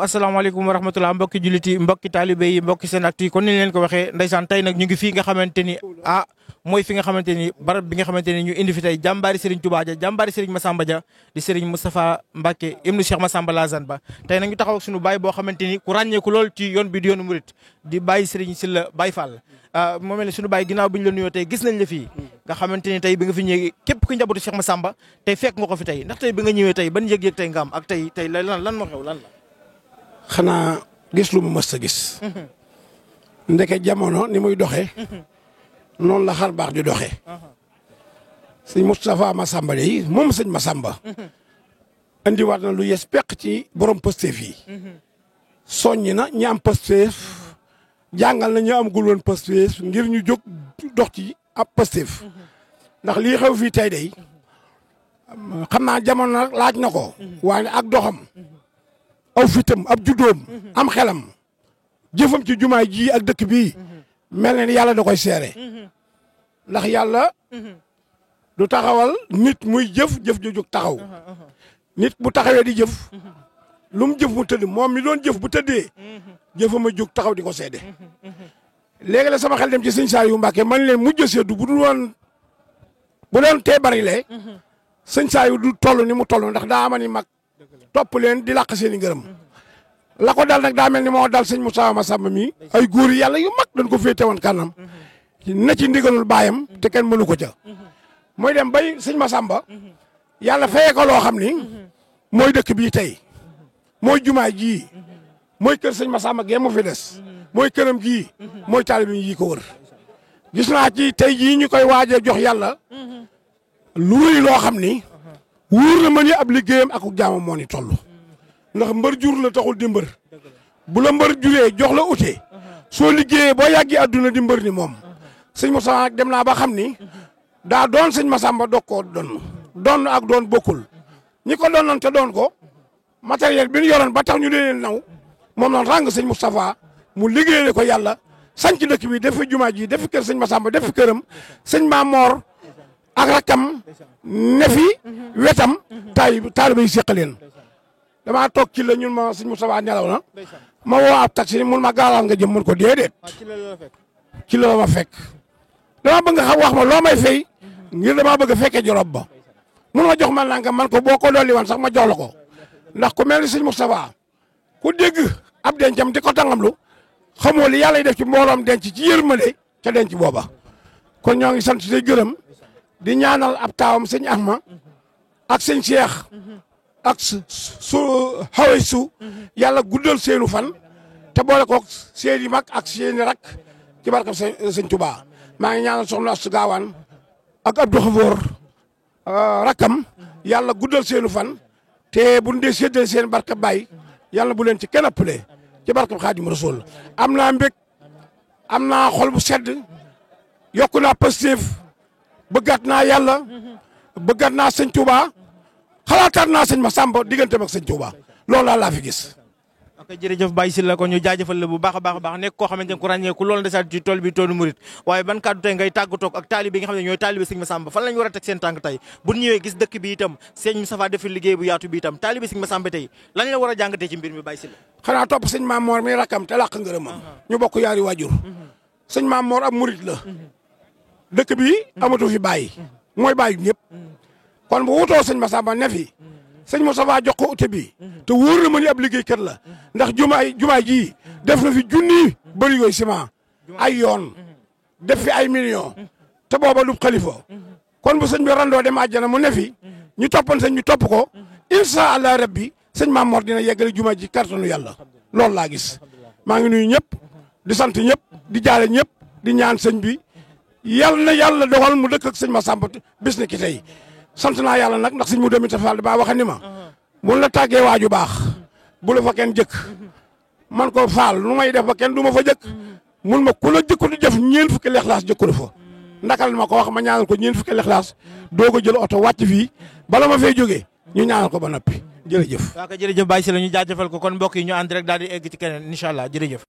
asalaamaaleykum wa rahmatulah mbokki jullit yi mbokki taalibe yi mbokki SENactu yi kon ni leen ko waxee ndeysaan tey nag ñu ngi fii nga xamante ni mooy fi nga xamante ni barab bi nga xamante ni ñu indi fi tey jàmbaari Serigne Touba ja jàmbaari Serigne Massamba ja di Serigne Moustapha Mbacké ibnu Cheikh Massamba Lazane Ba tey nag ñu taxaw ak sunu baay boo xamante ni ku ràññeeku lool ci yoon bi di yoonu murit di bàyyi Serigne Sylla Baye Fall moo mel ne sunu baay ginnaaw bi ñu la nuyoo tey gis nañ la fii nga xamante ni tey bi nga fi ñëwee képp ku njabootu Cheikh Massamba tey fekk nga ko fi tey ndax tey bi nga ñëwee tey ban yëg-yëg tey nga am ak tey lan moo xew lan la xanaa gis lu mu mës a gis. ndeke jamono ni muy doxee. noonu la xar baax di doxee. sëñ Moustapha Massamba yi moom sëñ Massamba. andiwaat na lu yes peq ci borom Pastef yi. soññi na ñi am Pastef jàngal na ñu amagul woon Pastef ngir ñu jóg dox ci ab Pastef. ndax lii xew fii tey day xam naa jamono nag laaj na ko. waaye ak doxam. aw fitam ab juddoom am xelam jëfam ci jumaay ji ak dëkk bii mel na ni yàlla da koy seere ndax yàlla du taxawal nit muy jëf ju jóg taxaw nit bu taxawee di jëf lu mu jëf mu tëdd moom mi doon jëf bu tëddee jëfam a jóg taxaw di ko seede léegi la sama xel dem ci sëñ Saliou Mbacké man leen mujj seedu bu doon tee bari lee sëñ Saliou du toll ni mu toll ndax daa ama ni mag topp leen di làq seen i ngërëm la ko dal nag daa mel ni moo dal sëñ Moustapha Massamba mi ay góor yi yàlla yu mag dañ ko féete woon kanam na ci ndigalul baayam te kenn mënu ko ca mooy dem bay sëñ Massamba yàlla fayee ko loo xam ni mooy dëkk bii tey mooy jumaa ji mooy kër sëñ Massamba gee mu fi des mooy këram gii mooy taalibe yi ko wër gis naa ci tey jii ñu koy waajee jox yàlla lu rëy loo xam ni wóor na ma ni ab liggéeyam ak jaamam moo ni toll ndax mbër jur la taxul di mbër bu la mbër juree jox la ute soo liggéeyee boo yàggee adduna di mbër ni moom sëñ Moussa nag dem naa ba xam ni daa doon sëñ Massamba doog koo doon ak doon bokkul ñi ko doonoon te doon ko matériel bi ñu yoroon ba tax ñu leen naw moom noonu ràng sëñ Moustapha mu liggéeyee ko yàlla sanc dëkk bi def fi jumaa ji def fi kër sëñ Massamba def fi këram sëñ Mamor ak rakkam ne fi wetam taalibe yi seqaleen damaa toog ci la ñun ma sëñ Moustapha nelaw na ma woo ab taxi mun ma gaalaal nga jëm mun ko déedéet ci la ma fekk dama bëgg nga wax ma loo may fay ngir dama bëgg a fekkee jorob ba mun ma jox ma nanga man ko boo ko dolli woon sax ma jox la ko ndax ku mel ni sëñ Moustapha ku dégg ab dencam di ko tangamlu xamoo li yàlla def ci mbooloom denc ci yërmande ca denc booba kon ñoo ngi sant tey gërëm di ñaanal ab taawam sëñ Ahma ak sëñ Cheikh ak su xaway su yàlla guddal seenu fan te boole ko seeni mag ak seeni rak ci barkab sëñ Touba maa ngi ñaanal soxna Astu Gaawaan ak Abdou Xafoor rakkam yàlla guddal seenu fan te bu ñu dee séddale seen barkab baay yàlla bu leen ci kenn ëppale ci barkab Xaadimu Rasuul am naa mbég am naa xol bu sedd yokku naa Pastef bëggaat naa yàlla bëggaat naa sëñ Touba xalaataat naa sëñ Massamba digganteem ak sëñ Touba loolu laa fi gis. ok jërëjëf Baye Sylla ko ñu jaajëfal la bu baax a baax nekk koo xamante ne ku ràññeeku loolu ndesaat ci tool bi toolu murit waaye ban kàddu tey ngay tàggatoo ak taalibe yi nga xam ne ñooy taalibe sëñ Massamba fan lañ war a teg seen tànk tey bu ñëwee gis dëkk bi itam sëñ Moustapha def liggéey bu yaatu bi itam taalibe sëñ Massamba tey lañ la war a jàngatee ci mbir mi Baye Sylla. xanaa topp sëñ Mamor mi rakkam te làq ngërëmam ñu bokk yaari waajur sëñ Mamor ab murit la dëkk bi amatu fi bàyyi mooy bàyyi ñëpp kon bu wutoo sëñ Massamba ne fi sëñ Moustapha jox ko ute bi te wóor na ma ni ab liggéeykat la ndax jumaay ji def na fi junni bëri yooyu ciment ay yoon def fi ay millions te booba du xalifa kon bu sëñ bi randoo dem àjjana mu ne fi ñu toppan sëñ bi topp ko incha allah rabbi sëñ Mamor dina yeggale jumaa ji kartanu yàlla loolu laa gis maa ngi nuyu ñëpp di sant ñëpp di jaale ñëpp di ñaan sëñ bi yàlla na yàlla dogal mu dëkk ak sëñ Massamba bis ni ki tey sant naa yàlla nag ndax sëñ mu demit Fall ba waxe ni ma mun la tàggee waaju baax bu la fa kenn jëkk man ko faal nu may def ba kenn du ma fa jëkk mun ma ku la jëkku di def ñeen fukki lexlaas jëkku la fa ndakal ma ko wax ma ñaanal ko ñeen fukki lexlaas doo ko jël oto wàcc fii bala ma fay jógee ñu ñaanal ko ba noppi jërëjëf. waaw kay jërëjëf Baye Sylla ñu jaajëfal ko kon mbokk yi ñu ànd rek daal di egg ci keneen incha allah jërëjëf.